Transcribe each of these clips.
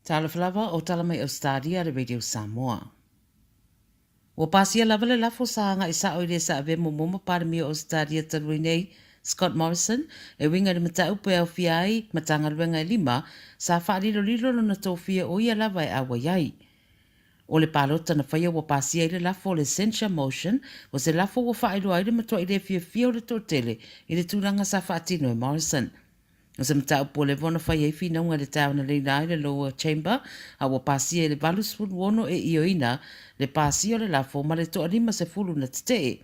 Talofa lava o tala mai Ausetalia le Radio Samoa. Ua pasia lava le lafo sa agai sao i le sa avea muamua ma Palemia o Ausetalia talu ai nei, Scott Morrison, e uiga i le mataupu e aofia ai Matagaluega e lima sa faalilolilo lona tofia o ia lava e auai ai. O le palota na faia ua pasia ai le lafo o le censure motion, o se lafo ua faailoa ai le matuai le fiafia o le toatele i le tulaga sa faatino e Morrison. O se mataupu ua leva ona fai ai finauga i le taeao na leila ai le Lower Chamber, a ua pasia i le 86 e ioeina le pasia o le lafo ma le toa 50 na tetee.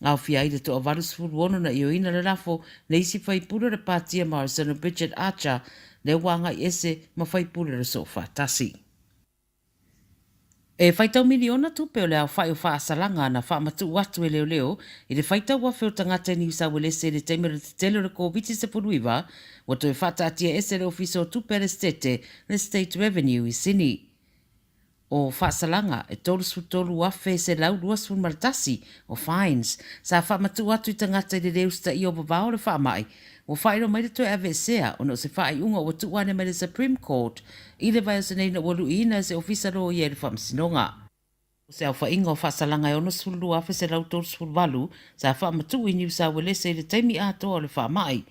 Aofia ai le toa 86 na ioeina le lafo le isi faipule o le Pāti a Morrison o Bridget Archer, lea ua agai ese ma faipule o le Soofaatasi. E faitau miliona tupe o le aofai o faasalaga na faamatuu atu e leoleo i le faitau afe o tagata i Niu Sauelese i le taimi o le tetele o le Koviti-19, ua toe faataatia ese le Ofisa o Tupe a le Setete, le State Revenue, i Sini. O faasalaga e 33,121 o fines sa faamatuu atu i tagata i le le usitaia o vavao o le faamai, Ua faailoa mai le toe aveesea ona o se faaiuga ua tuu ane mai le Supreme Court i le vaiaso nei ina ua luiina e se Ofisa Loia i le Faamasinoga. O se aofaiga o faasalaga e 62,138 sa faamatuu i Niu Sauelese i le taimi atoa o le faamai.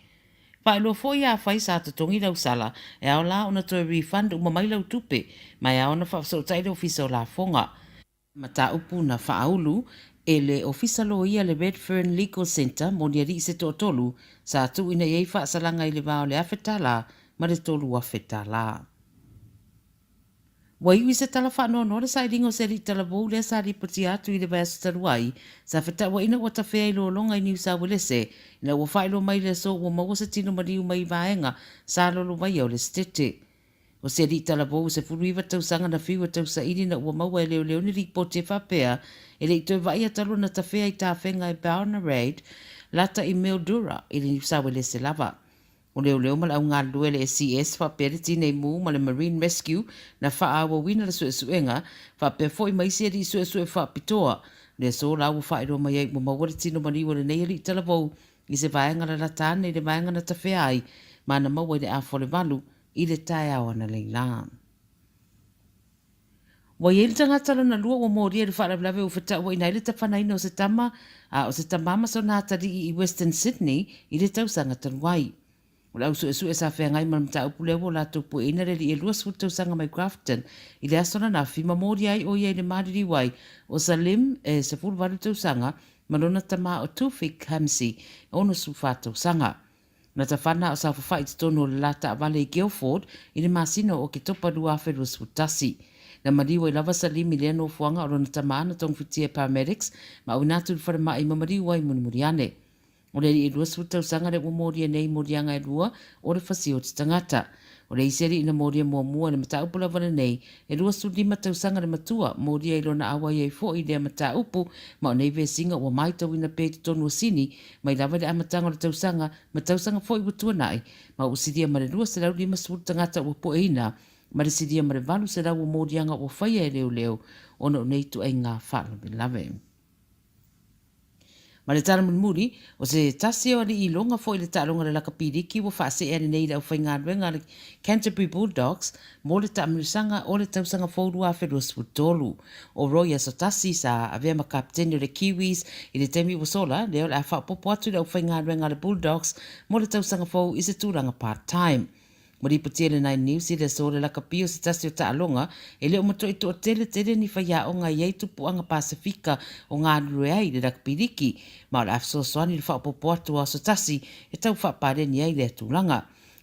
Faailoa foi afai sa totogi lau sala, e ao la ona toe refund uma mai lau tupe, ma e ao ona faafesootai le Ofisa o Lafoga. Mataupu na faaulu e le Ofisa Loia le Redfern Legal Centre mo ni alii se toatolu sa tuuina i ai faasalaga i le va o le $1,000 ma le $3,000. Ua iu i se tala faanoanoa le sailiga o se alii talavou lea sa lipotia atu i le vaiaso talu ai sa fetauaina ua tafea i lologa i Niu Sauelese ina ua faailoa mai i le aso ua maua se tino maliu mai vaega sa lolovaia o le Setete. O se alii talavou e 19 tausaga na fiu e tausaili ina ua maua e leoleo ni lipoti e faapea e le i toe vaaia talu ona tafea i tafega e Balnaraid lata i Mildura i le Niu Sauelese lava. O leoleo ma le au galulue le SCS faapea le Tinei Mu ma le Marine Rescue na faaauauina le suesuega faapea foi ma isi alii suesue faapitoa. Le aso la ua faailoa mai ai ua maua le tino maliu o lenei alii talavou i se vaega lalata ane i le vaega na tafea ai ma na maua i le afa o le valu i le taeao analeila. Ua i ai le tagata lona lua ua molia i le faalavelave ua fetauaina ai le tafanaina o se tama, a o se tama ma sona atalii i Western Sydney i le tausaga talu ai. O le au suesue sa feagai ma le mataupu lea ua latou pueina le alii e 20 tausaga mai Grafton i le aso ananafi ma molia ai o ia i le maliliu ai o Salim e 18 tausaga ma lona tama o Tufik Hamsi e 64 tausaga. Na tafana o Saofafai i totonu o le la taavale i Guildford i le masina o Oketopa 2021. Na maliu ai lava Salim i lea nofoaga o lona tama na togofitia e paramedics ma auina atu i le falemai ma maliu ai mulimuli ane. O le alii e 20 tausaga lea ua molia nei moliaga e lua o le fasi o te tagata. O le isi alii na molia muamua i le mataupu lava lenei, e 25 tausaga le matua, molia i lona auai ai foi i lea mataupu, ma o nei vesiga ua maitauina pea i totonu o Sini mai lava i le amataga o le tausaga ma tausaga foi ua tuanai, ma ua silia ma le 250 tagata ua pueina, ma le silia ma le 800 o moliaga ua faia e leoleo ona o nei ituaiga faalavelave. Ma le tala mulimuli, o se tasi o alii iloga foi i le taaloga le lakapi liki ua faasee ane nei i le aufaigaluega a le Canterbury Bulldogs mo le taamilosaga o le tausaga fou 2023. O Roy Asotasi sa avea ma kapeteni o le Kiwis i le taimi ua sola, lea o le a faaopoopo atu i le aufaigaluega a le Bulldogs mo le tausaga fou i se tulaga part-time. Ua lipotia e le Nine News i le aso le lakapi o se tasi o taaloga e le o matuai toatele tele ni faiaoga e i ai tupuaga Pasefika o galulue ai i le lakapi liki, ma o le a fesoasoani i le faaopoopo atu o aso tasi e tau faapaleni ai lea tulaga.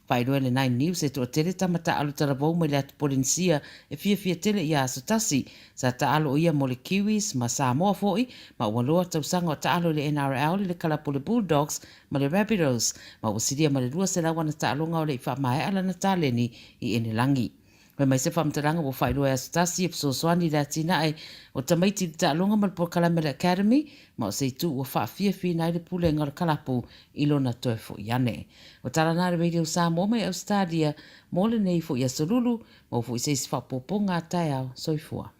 Faailoa e le Nine News e toatele tama taaalo talavou mai le atu Polenisia e fiafia tele ia aso tasi. Sa taaalo o ia mo le Kiwis ma Samoa foi, ma ua loa tausaga o taaalo i le NRL i le kalapu o le Bulldogs ma le Rabbitohs, ma ua silia ma le 200 ana taaloga o le i faamaea lana taleni i Enelagi. Fai mai se faamatalaga ua faailoa e Aso Tasi e fesoasoani i le atinae o tamaiti i le taaloga ma le polokalame a le Academy, ma o se itu ua faafiafiina ai le pulega o le kalapu i lona toe foi ane. O tala na a le Radio Samoa mai Ausetalia mo lenei foi aso lulu, maua foi se isi faaopoopoga a taeao. Soifua.